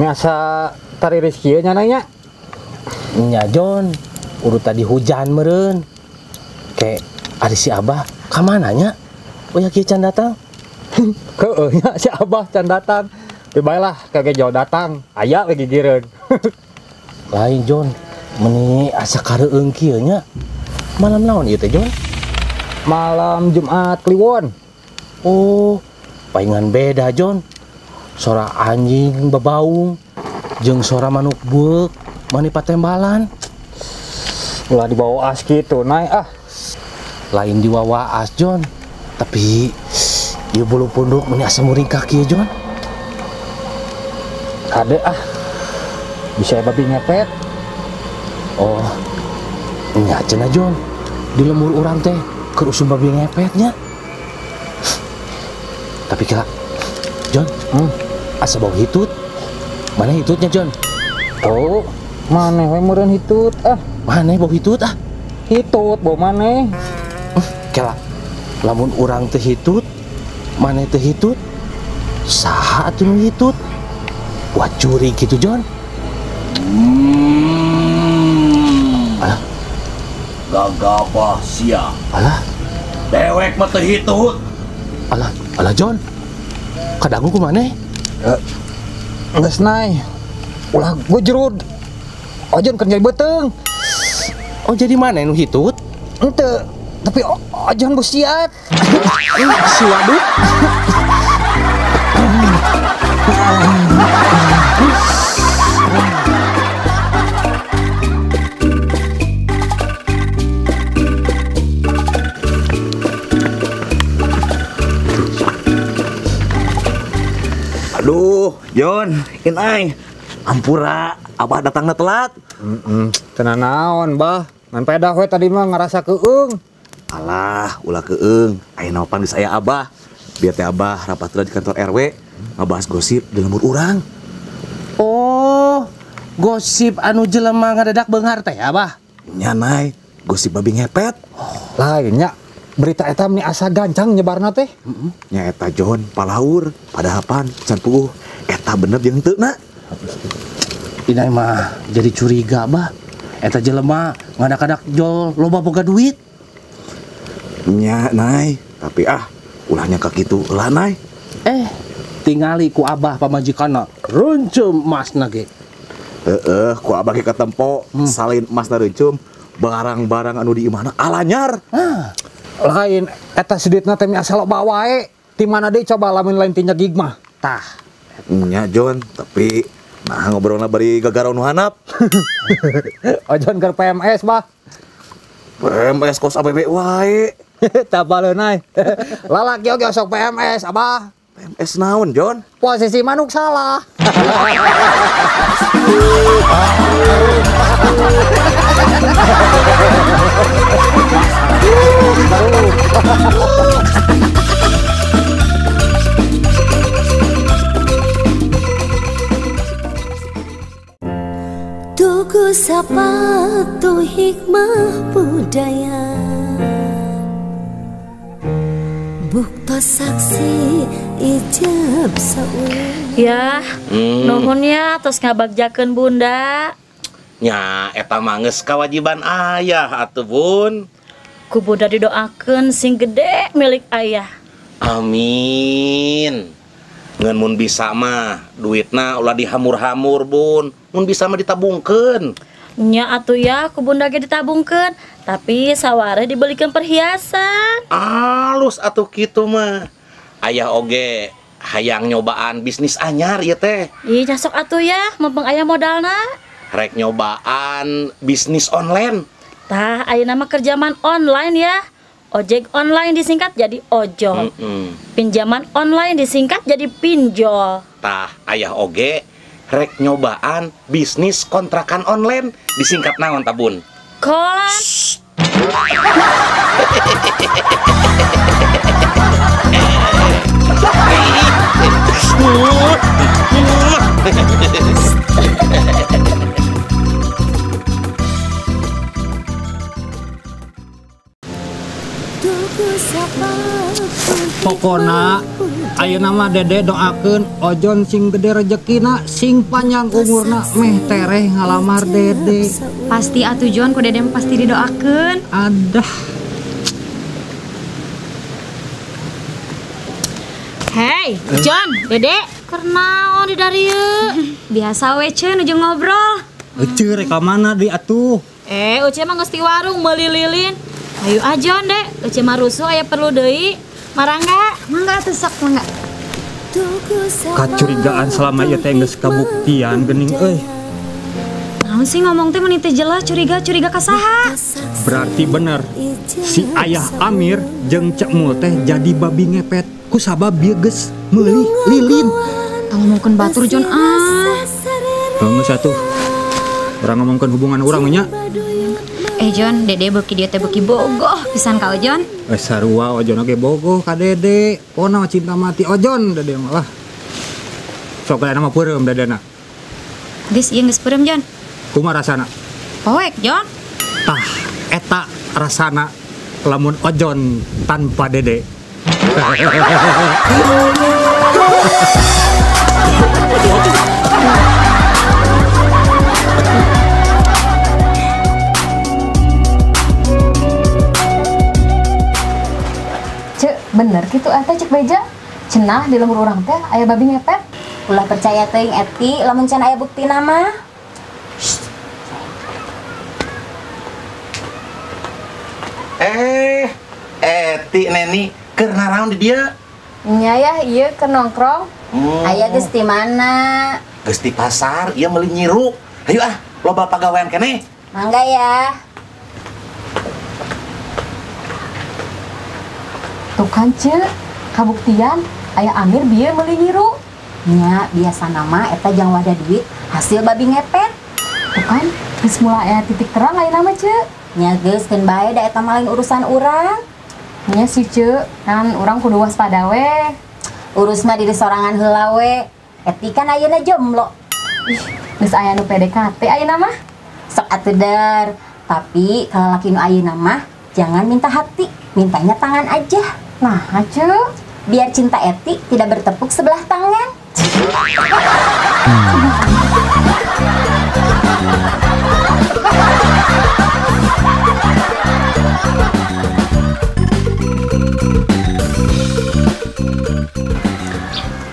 Asa tariris kieu nya nya. Nya Jon, urut tadi hujan meureun. Ke ari si Abah ka mana nya? Oh ya kieu can datang. Heueuh nya si Abah can datang. Teu bae lah kage jauh datang, aya we gigireun. Lain Jon, meni asa kareueung kieu nya. Malam naon ieu teh Jon? Malam Jumat Kliwon. Oh, palingan beda Jon. Sora anjing bebaung jeung sora manuk beuk mani patembalan. Ulah dibawa as kitu nae ah. Lain diwawa as Jon, tapi ieu bulu punduk meni asa muringkak kieu Jon. Kade ah. Bisa babi ngepet. Oh, nya cenah Jon. Di lemur urang teh keur usum babi ngepetnya. Tapi kira Jon, asa bau hitut. Mana hitutnya Jon? Tuh, maneh we meureun hitut ah. Maneh bau hitut ah. Hitut bau maneh. Kela, lamun urang teh hitut, maneh teh hitut, saha atuh nu hitut? Wah curi gitu Jon. Alah, gagabah sia. Alah, dewek mah teu hitut. Alah, alah Jon. Kadangu ku maneh? Geus nae. Ulah gujrud. Ojon keur nyeri beuteung. Oh jadi maneh nu hitut? Henteu, tapi ojon busiat. Si waduk. Aduh, Jon, inai, ampura, abah datangnya telat. Tenang naon, bah. Ngan pedah we tadi mah ngerasa keung. Alah, ulah keung. Ayeuna mah pan geus aya abah. Biar teh abah rapat heula di kantor RW ngabahas gosip di lembur urang. Oh, gosip anu jelema ngadadak beunghar teh abah. Nya nay, gosip babi ngepet. Oh, lain nya. Berita eta meni asa gancang nyebarna teh. Nya eta Jon palaur, padahal pan can puguh eta bener jeung teu na. Inai mah jadi curiga bah. Eta jelema ngadak-ngadak jol loba boga duit. Nya nay, tapi ah ulah nyangka kitu ulah nay. Tingali ku abah pamajikanna reuncum emasna ge. Heeh, ku abah ge katempo salin emasna reuncum, barang-barang anu di imahna alanyar. Lain eta sudutna teh asa loba wae. Ti mana deui coba lamun lain ti nyegig mah. Tah. Nya Jon, tapi nah ngobrolna bari gagaro nu hanap. Ojon keur PMS bah. PMS kos ABB wae. Tah baleunai. Lalaki oge sok PMS abah. PMS naon Jon? Posisi manuk salah. Tugu sapatu hikmah budaya, bukto saksi ijab saul. Ya, nuhun ya tos ngabagjakeun bunda. Nya eta mah geus kawajiban ayah atuh bun. Ku bunda didoakeun sing gede milik ayah. Amin. Ngan mun bisa mah duitna ulah dihamur-hamur bun. Mun bisa mah ditabungkeun. Nya atuh ya ku bunda ge ditabungkeun, tapi saware dibelikeun perhiasan. Alus atuh kitu mah. Ayah oge hayang nyobaan bisnis anyar ieu teh. Ih sok atuh ya, mumpung aya modalna. Rek nyobaan bisnis online. Tah, ayeuna mah kerjaman online ya. Ojek online disingkat jadi ojol. Pinjaman online disingkat jadi pinjol. Tah, ayah oge rek nyobaan bisnis kontrakan online disingkat naon tabun? Kolan. Pokona ayeuna mah Dede doakeun Ojon sing gede rezekina, sing panjang umurna, meh tereh ngalamar Dede. Pasti atuh Jon, ku Dede pasti didoakeun. Adah. Hei, Jon, Dede, keur naon di darieu? Biasa we Ceu nuju ngobrol. Ece rek ka mana deui atuh? Ece mah geus ti warung meuli lilin. Ayo ah Jon, Dek, Ece mah rusuh aya perlu deui. Marangga? Mangga atuh sok mangga. Kacurigaan selama ieu teh geus kabuktian geuning euy. Naon sih ngomong teh meuni teu jelas, curiga-curiga ka saha? Berarti bener si ayah Amir jeung Cek Mul teh jadi babi ngepet ku sabab bieu geus meuli lilin. Tong ngomongkeun batur Jon ah. Geus atuh. Urang ngomongkeun hubungan urang nya. Jon, Dede beuki dieu teh beuki bogoh pisan ka Ojon. Sarua Ojon oge bogoh ka Dede. Pona cinta mati Ojon Dede mah lah. Sok aya nama peureum Dedena. Geus ieu geus peureum Jon. Kumaha rasana? Poek Jon. Tah eta rasana lamun Ojon tanpa Dede. Cek, bener gitu eta cek beja. Cenah di lembur urang teh aya babi ngepet. Ulah percaya teuing Eti lamun can aya bukti nama. Eti Neni keur naraon di dieu? Nya ya ieu keur nongkrong. Aya geus di mana? Geus di pasar, ieu meuli nyiru. Hayu ah, loba pagawean keneh. Mangga ya. Tuh kan Ceu, kabuktian aya Amir bieu meuli nyiru. Nya biasa nama eta jang wadah duit hasil babi ngepet. Tuh kan geus mulai aya titik terang ayeuna mah Ceu. Nya geus keun bae da eta mah lain urusan urang. Nya sih Ceu, kan urang kudu waspada we. Urus mah diri sorangan heula we. Eti kan ayeuna jomblo. Ih, geus aya nu PDKT ayeuna mah. Sok atuh der. Tapi kalau laki nu ayeuna mah jangan minta hati, mintanya tangan aja. Nah, Ceu, biar cinta Eti tidak bertepuk sebelah tangan.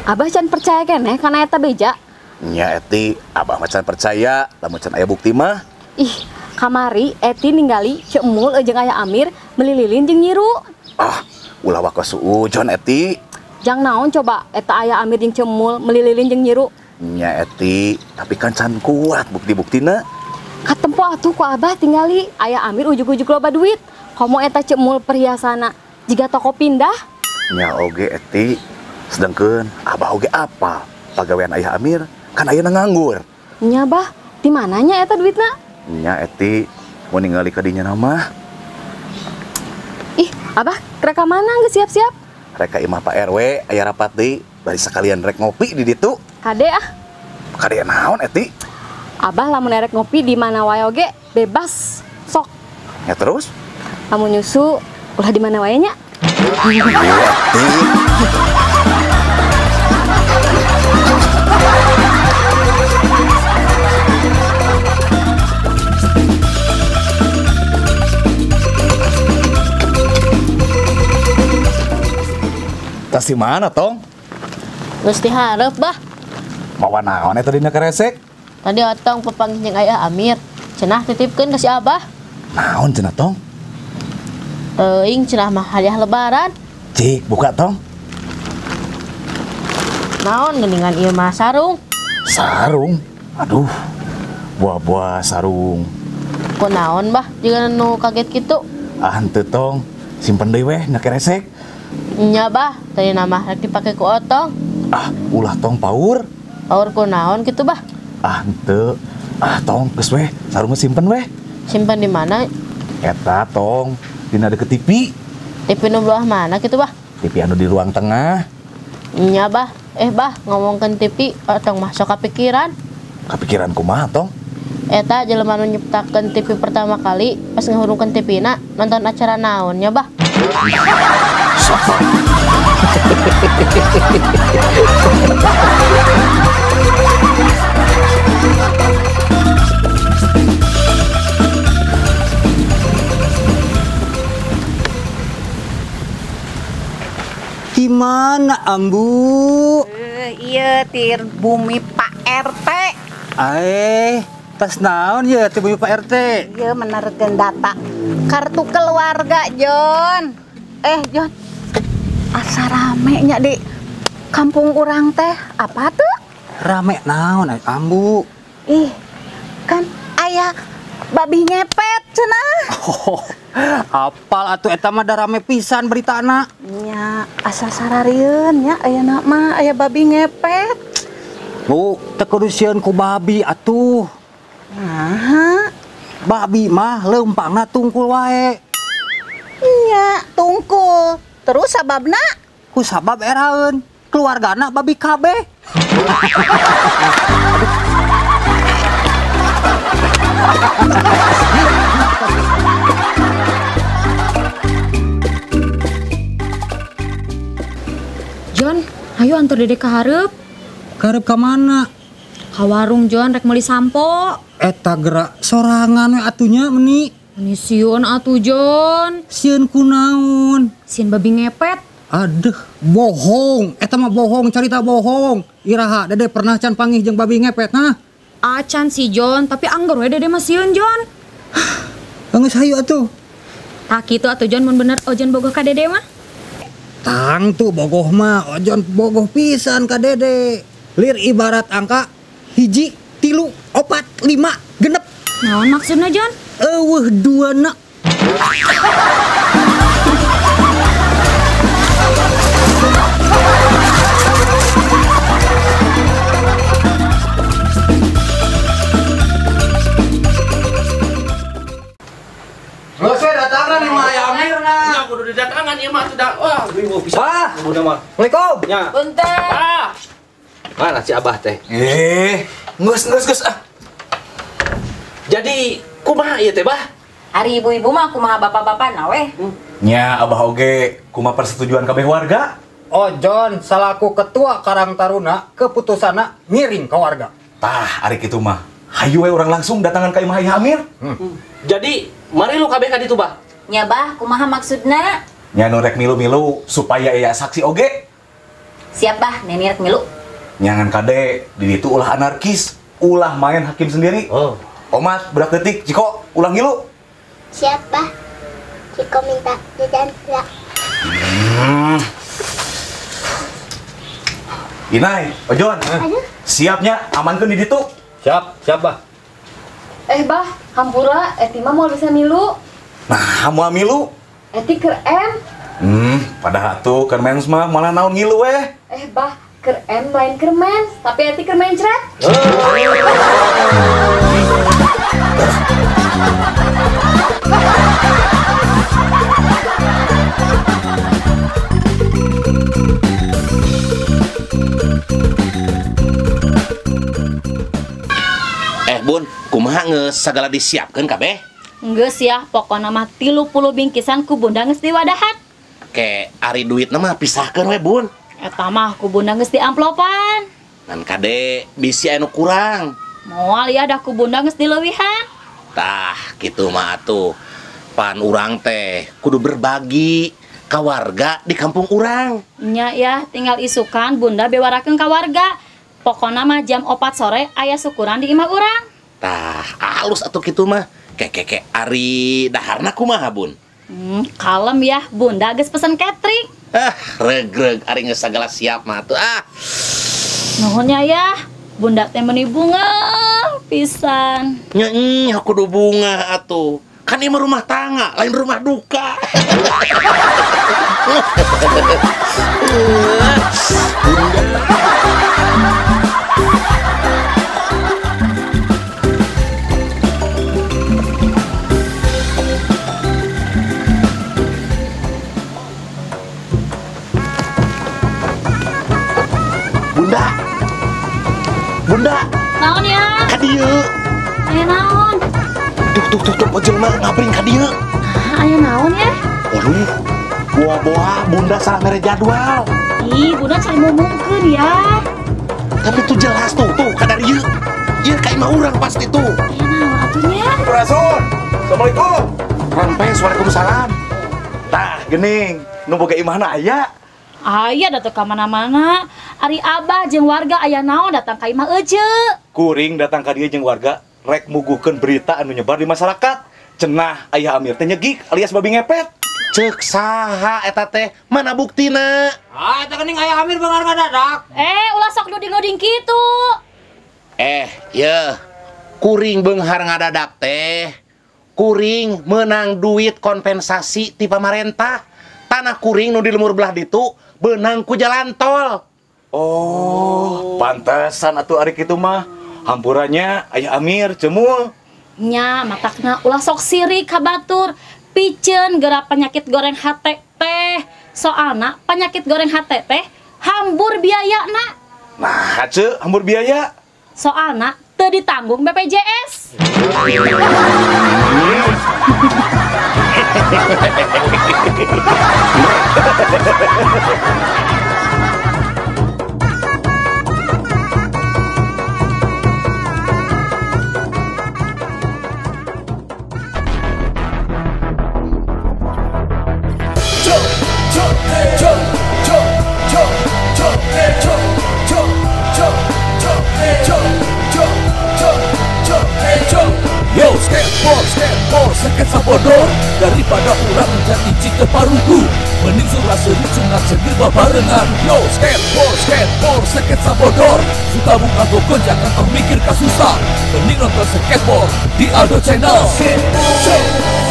Abah can percaya keneh kana eta beja? Nya Eti, abah mah can percaya, lamun can aya bukti mah. Ih, kamari Eti ningali Ceu Mul jeung aya Amir meuli lilin jeung nyiru. Ah, ulah waka suujon Eti. Jang naon coba eta aya Amir jeung Ceu Mul meuli lilin jeung nyiru. Nya Eti, tapi kan can kuat bukti-buktina. Katempo atuh ku abah tingali aya Amir ujug-ujug loba duit. Komo eta Ceu Mul perhiasana jiga toko pindah. Nya oge Eti, sedangkeun abah oge apa? Pagawean ayah Amir kan ayeuna nganggur. Nya bah, di mananya eta duitna? Nya Eti, mau ningali ka dinya mah. Ih, abah rek ka mana geus siap-siap? Rek ka imah Pak RW aya rapat deui, bari sekalian rek ngopi di ditu. Kade ah. Kade naon Eti? Abah lamun erek ngopi di mana wae oge bebas, sok. Ya terus? Lamun nyusu ulah di mana wae nya. Eti. Tas di mana, Tong? Geus dihareup, bah. Mawa naon eta dina keresek? Tadi otong pepanggih jeung ayah Amir. Cenah titipkeun ka si Abah. Naon cenah, Tong? Teuing cenah mah hadiah lebaran. Cik, buka, Tong. Naon geuningan ieu mah sarung. Sarung? Aduh. Buah-buah sarung. Kok naon, bah? Jiga nu kaget kitu. Ah, henteu, Tong. Simpen deui weh na keresek. Nya bah, tadi nama rek dipake ku otong. Ah, ulah Tong paur. Paur ku naon kitu bah? Ah, henteu. Ah, Tong, geus weh, sarungna simpen weh. Simpen di mana? Eta, Tong, dina deket TV. TV nu belah mana kitu bah? TV anu di ruang tengah. Nya bah, bah, ngomongkeun TV, otong mah sok kapikiran. Kapikiran kumaha, Tong? Eta jelema nu nyiptakeun TV pertama kali pas ngahurungkeun TV-na nonton acara naon nya, Bah? Gimana Ambu? Iya tir bumi Pak RT. Tas naon ya tir bumi Pak RT? Iya menerkeun data kartu keluarga John. John, asa rame nya di kampung urang teh apa tuh? Rame naon Ambu? Ih, kan aya babi ngepet cenah. Oh, apal atuh eta mah da rame pisan beritana. Nya asa sararieun nya ayeuna mah aya babi ngepet. Bu, teu kudu sieun ku babi atuh. Naha? Babi mah leumpangna tungkul wae. Nya tungkul. Terus sababna? Ku sabab eraeun, keluargana babi kabeh. John, ayo antar Dede ke hareup. Ke hareup ka mana? Ka warung John, rek meuli sampo. Eta gerak sorangan we atunya meni. Meni sieun atuh John. Sieun kunaon? Sieun babi ngepet. Aduh, bohong. Eta mah bohong, carita bohong. Iraha Dede pernah can panggih jeung babi ngepet nah. Acan si John, tapi anggar we Dede mah sieun John. Geus hayu atuh. Tah kitu atuh John mun bener Ojon bogoh ka Dede mah. Tang tuh bogoh mah Ojon bogoh pisan ka Dede. Lir ibarat angka 1, 3, 4, 5, 6. Naon maksudna John? Eueuh duana. Geus we datangan nih mah aya Amirna. Nya kudu didatangan ieu mah sudah. Wah, riweuh pisan. Bah. Bunda mah. Assalamualaikum. Nya. Punten. Ah. Mana si Abah teh? Geus ah. Jadi kumaha ieu teh, Bah? Ari ibu-ibu mah kumaha bapak-bapak na weh. Nya Abah oge kumaha persetujuan kabeh warga? Ojon salaku ketua Karang Taruna keputusanna ngiring ke warga. Tah, ari kitu mah. Hayu we urang langsung datangan ka imah Ayah Amir. Jadi mari lu kabeh ka ditu, Bah. Nya Bah, kumaha maksudna? Nya nu rek milu-milu supaya aya saksi oge. Siap Bah, neni rek milu. Nyangan kade di ditu ulah anarkis, ulah main hakim sendiri. Oh. Omat budak detik, Ciko ulah ngilu. Siap Bah. Ciko minta jajan lah. Inai, Ojon. Siapnya amankeun di ditu. Siap, siap Bah. Bah, hampura Eti mah moal bisa milu. Nah, moal milu. Eti keur M. Padahal tuh keur mens mah malah naon ngilu weh. Bah, keur M lain keur mens, tapi Eti keur mencret. Bun, kumaha geus sagala disiapkeun kabeh? Geus ya, pokona mah 30 bingkisan ku Bunda geus diwadahan. Ke ari duitna mah pisahkeun we, Bun. Eta mah ku Bunda geus diamplopan. Ngan kade bisi anu kurang. Moal ya dah ku Bunda geus dileuwihan. Tah, kitu mah atuh. Pan urang teh kudu berbagi ka warga di kampung urang. Nya ya, tinggal isukan Bunda bewarakeun ka warga. Pokona mah jam 4 sore aya syukuran di imah urang. Tah, alus atuh kitu mah. Keke ari daharna kumaha, Bun? Kalem ya, Bunda geus pesen catering. Ah, regreg ari geus sagala siap mah atuh. Ah. Nuhun nya ya, Bunda teh meuni bunga pisan. Nya kudu bunga atuh. Kan ieu mah rumah tangga, lain rumah duka. Bunda. Bunda. Bunda. Naon ya? Ka dieu. Aya naon? Tuh tuh tuh tuh jelema ngabring ka dieu. Nah, aya naon ya? Waduh, boa-boa bunda salah mere jadwal. Ih, bunda cari ngomongkeun ya. Tapi tuh jelas tuh, tuh kadar ieu. Ieu ka imah urang pasti tuh. Aya naon atuh nya? Rasul. Assalamualaikum. Rampes, waalaikumsalam. Tah, gening, nu boga imahna aya. Aya da teu ka mana-mana. Ari abah jeung warga aya naon datang ka imah ece. Kuring datang ka dieu jeung warga rek muguhkeun berita anu nyebar di masyarakat. Cenah aya Amir teh nyegik alias babi ngepet. Cek saha eta teh? Mana buktina? Ah, eta geuning aya Amir beungar ngadadak. Ulah sok nuding-nuding kitu. Yeuh. Kuring beunghar ngadadak teh. Kuring menang duit kompensasi ti pamarentah. Tanah kuring nu di lemur belah ditu beunang ku jalan tol. Oh, pantesan atuh ari kitu mah. Hampurannya aya Amir cemul. Nya matakna ulah sok sirik ka batur. Piceun geura penyakit goreng hate teh. Soalna penyakit goreng hate teh hambur biayana. Nah, ce hambur biaya. Soalna teu ditanggung BPJS. Yo, skateboard, skateboard, seket sabodor. Daripada urang jadi cita parugu, mending surah seri sunat segir babarengan. Yo, skateboard, skateboard, seket sabodor. Suka buka gokon, jangan tong mikir kasusah. Mending nonton skateboard di Aldo Channel. Skateboard.